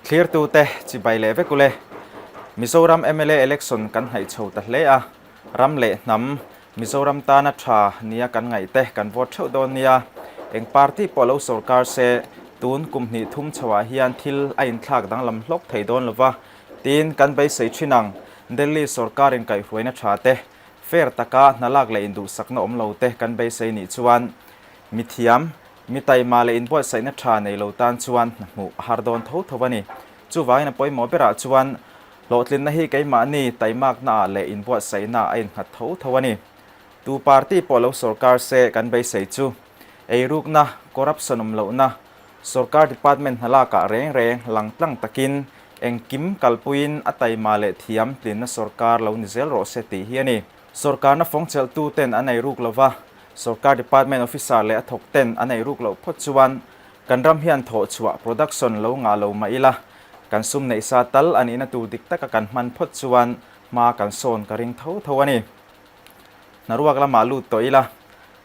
Thlirtute chibai leh vek ule. Mizoram mla election kan hnaih chho ta hle a, ram leh hnam Mizoram tana tha nia kan ngaihte kan vote theuh dawn nia. Eng party pawh lo sorkar se, tun kum hnih thum chhoah hian thil a inthlak danglam hlawk thei dawn lova, tiin kan beisei thin ang. Delhi sorkar inkaihhruaina tha te, fair taka hna lak leh induhsakna awm lo te kan beisei nih chuan mithiam, Mi taima leh inbuatsaihna tha nei lo tan chuan hna hmuh a har dawn tho tho a ni. Chuvangin a pawimawh berah chuan hlawhtlinna hi keimahni taimaknaah leh inbuatsaihnaah a innghat tho tho a ni. Tu party pawh lo sorkar se kan beisei chu eirukna, corruption awm lohna, sorkar department hna lakah reng reng lang tlang takin engkim kalpuiin a taima leh thiam tlinna sorkar lo ni zel rawh se tih hi a ni. Sorkarna fawngchelhtu ten an eiruk lova, sorkar department officer leh a thawk ten an eiruk loh phawt chuan kan ram hian thawhchhuah, production, lo ngah lo mah ila, kan sum neih sa tal a nihna tur dik taka kan hman phawt chuan hma kan sawn ka ring tho tho a ni. Hnaruak lamah lut tawh ila,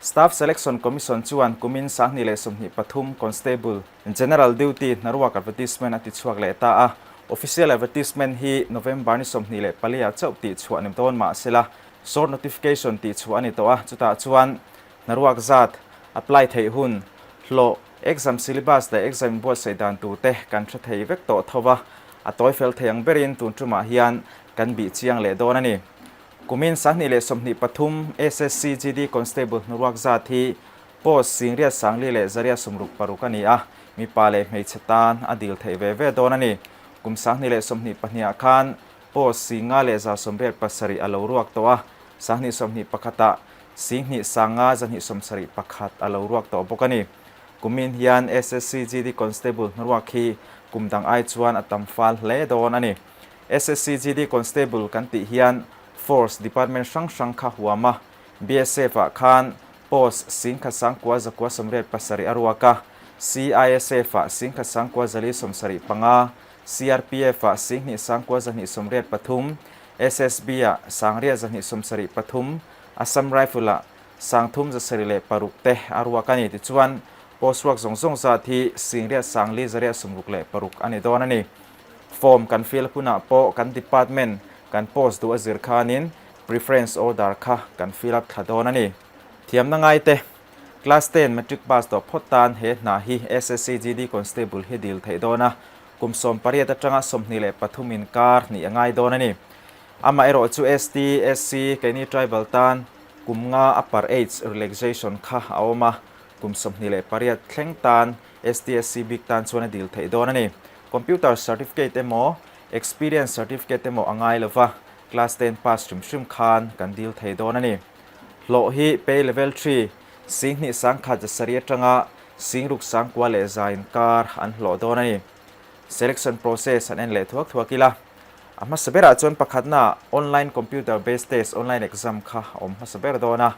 Staff Selection Commission chuan kumin 2023 Constable General Duty hnaruak advertisement a tichhuak leh ta a, official advertisement hi November ni 24 ah chauh tihchhuah ni dawn mah sela, short notification tihchhuah a ni tawh a, chutah chuan hnaruak zat, apply theih hun, hlawh, exam syllabus leh exam inbuatsaih dan tur te kan hre thei vek tawh tho va, a tawi fel thei ang berin tun tumah hian kan bih chiang leh dawn a ni. Kumin 2023 SSC GD Constable hnaruak zat hi Post Singriat Sangli leh Zaria 66 a ni a, mipa leh hmeichhe tan a dil theih ve ve dawn a ni. Kum 2022 ah khan Post Singa leh 187 a lo ruak tawh a, 2021 ah Singhnih Sanga 271 a lo ruak tawh bawk a ni. Kumin hian SSC GD Constable hnaruak hi kum dang ai chuan a tam fal hle dawn a ni. SSC GD Constable kan tih hian Force Department hrang hrang kha huam a, BSF ah khan Post 1997 a ruak a, CISF ah 1975, CRPF ah 2993, SSB ah 8273, Assam Rifle ah 36 te a ruak a ni. Tichuan, post ruak zawng zawng zat hi 84,466 a ni dawn a ni. Form kan fill hunah pawh kan department kan post duh a zir khanin Preference order kha kan fill up thla dawn a ni. Thiamna ngaite, Class ten Matric pass tawh phawt tan he hna hi SSC GD Constable hi dil theih dawn a, kum 18 atanga 23 inkar hnih a ngai dawn a ni. Amaherawh chu ST, SC, keini tribal tan kum nga upper age relaxation kha a awm a, kum 28 thleng tan ST, SC bik tan chuan a dil theih dawn a ni. Computer certificate emaw, experience certificate emaw a ngai lova, Class ten pass hrim hrim khan kan dil thei dawn a ni. Hlawh hi pay level three, 21 107 atanga 61 leh za inkar an hlawh dawn a ni. Selection process an en leh thuak thuak ila. A hmasa berah chuan pakhatna online computer based test, online exam kha a awm hmasa ber dawn a.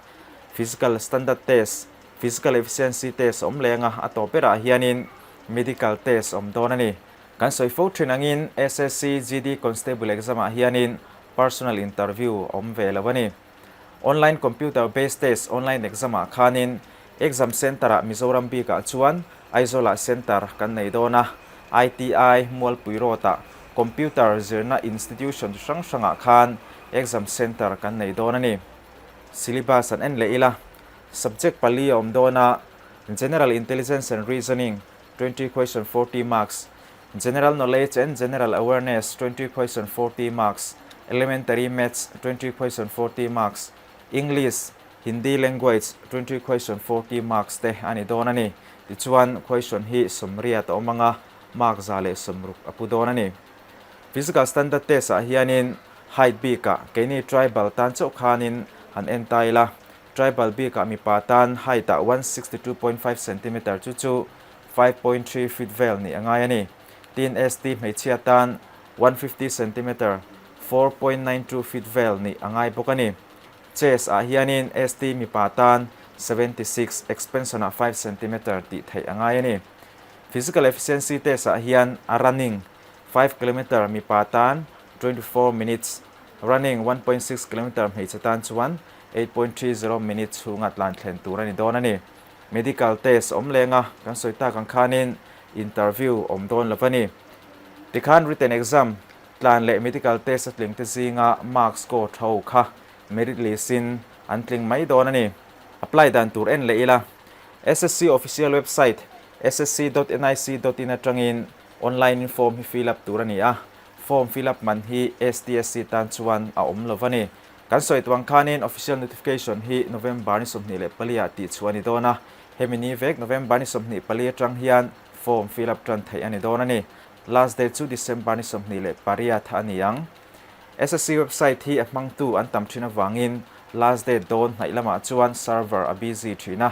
Physical standard test, physical efficiency test a awm leng a, a tawp berah hianin medical test a awm dawn a ni. Kan sawi fo thin angin SSC GD Constable exam ah hianin personal interview a awm ve lo a ni. Online computer based test online exam ah khanin exam centre ah Mizoram bik ah chuan Aizawl ah centre kan nei dawn a, ITI Mualpui Road ah computer zirna institution chi hrang hrang ah khan exam centre kan nei dawn a ni. Syllabus an en leh ila, subject pali a awm dawn a, General Intelligence and Reasoning, 20 question 40 marks, General Knowledge and General Awareness 20 question 40 marks, Elementary Maths 20 question 40 marks, English, Hindi Language 20 question 40 marks te a ni dawn a ni. Tichuan question hi 80 a awm anga mark 160 a pu dawn a ni. Physical Standard Test ah hianin height bikah keini tribal tan chauh khanin han en ta ila, Tribal bikah mipa tan height ah 162.5 centimeter chu chu 5.3 feet vel nih a ngai a ni. Tin ST hmeichhia tan 150 centimeter, 4.92 feet vel nih a ngai bawk a ni. Chest ah hianin ST mipa tan 76, expansion ah 5 centimeter tih theih a ngai a ni. Physical efficiency test ah hian a running 5 kilometer mipa tan 24 minutes, running 1.6 kilometer hmeichhe tan chuan 8.30 minute chhunga tlan thlen tur a ni dawn a ni. Medical test awm leng a, kan sawi tak ang khanin interview awm dawn lo a ni. Tikhan written exam, tlan leh medical test a tling te zinga mark score tha ho kha merit list in an tling mai dawn a ni. Apply dan tur en leh ila. SSC official website ssc.nic.in atangin online in form hi fill up tur a ni a, form fill up man hi STSC tan chuan a awm lo va ni. Kan sawi tuang khanin official notification hi November ni 24 ah tih chhuah a ni dawn a, hemi ni vek November ni 24 atang hian form fill up tan theih a ni dawn a ni. Last date chu December ni 28 a ni ang. SSC website hi a hmangtu an tam thin avangin last date dawn hnaih lamah chuan server a busy thin a,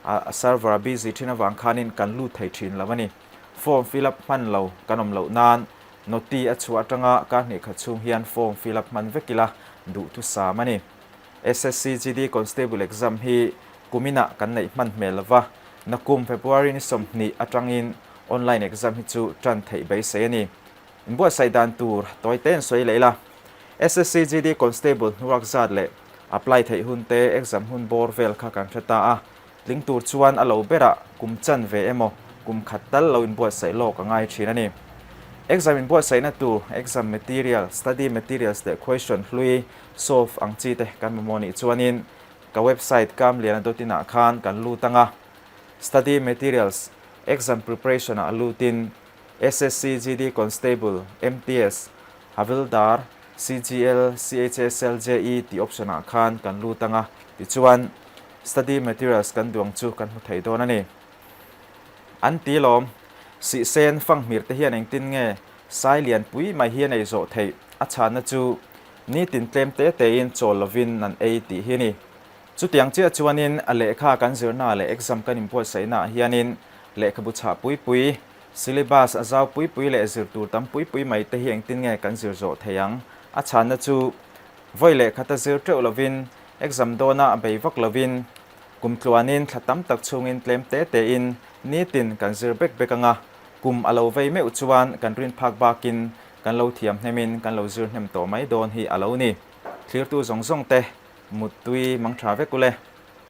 a server a busy thin avang khanin kan lut thei thin lo a ni. Form fill up hman lo kan awm loh nan noti a chhuah atanga kar hnih khat chhung hian form fill up hman vek ila duhthusam a ni. SSC GD Constable exam hi kuminah kan neih hman hmel lova, nakum February ni 20 atangin online exam hi chu tan theih beisei a ni. Inbuatsaih dan tur tawi te an sawi leh ila. SSC GD Constable hnuak zat leh apply theih hun te exam hun bawr vel kha kan hre ta a, tling tur chuan a lo berah kum chan ve emaw kum khat tal lo inbuatsaih lawk a ngai thin a ni. Exam inbuatsaihna tur exam material, study materials leh question hlui solve ang chi te kan mamawh nih chuanin ka website kamliana dot in ah khan kan lut ang a, study materials exam preparation ah lutin SSC GD Constable, MTS, Havildar, CGL, CHSL, JE tih option ah khan kan lut ang a, tichuan study materials kan duang chu kan hmu thei dawn a ni. An ti lawm, Sihsen fanghmir te hian engtin nge sai lian pui mai hi a nei zawh theih? A chhanna chu nitin tlem te tein chawl lovin an ei tih hi a ni. Chutiang chiah chuanin a lehkha kan zirna leh exam kan inbuatsaihna ah hianin lehkhabu chhah pui pui, syllabus a zau pui pui leh zir tur tam pui pui mai te hi engtin nge kan zir zawh thei ang? A chhanna chu vawi lehkhat a zir teuh lovin, exam dawna a bei vak lovin, kum tluanin thla tam tak chhungin tlem te tein nitin kan zir bek bek anga, kum a lo vei meuh chuan kan rin phak bakin kan lo thiam hnemin kan lo zir hnem tawh mai dawn hi a lo ni. Thlirtu zawng zawng te Muttui mang tha vek ule.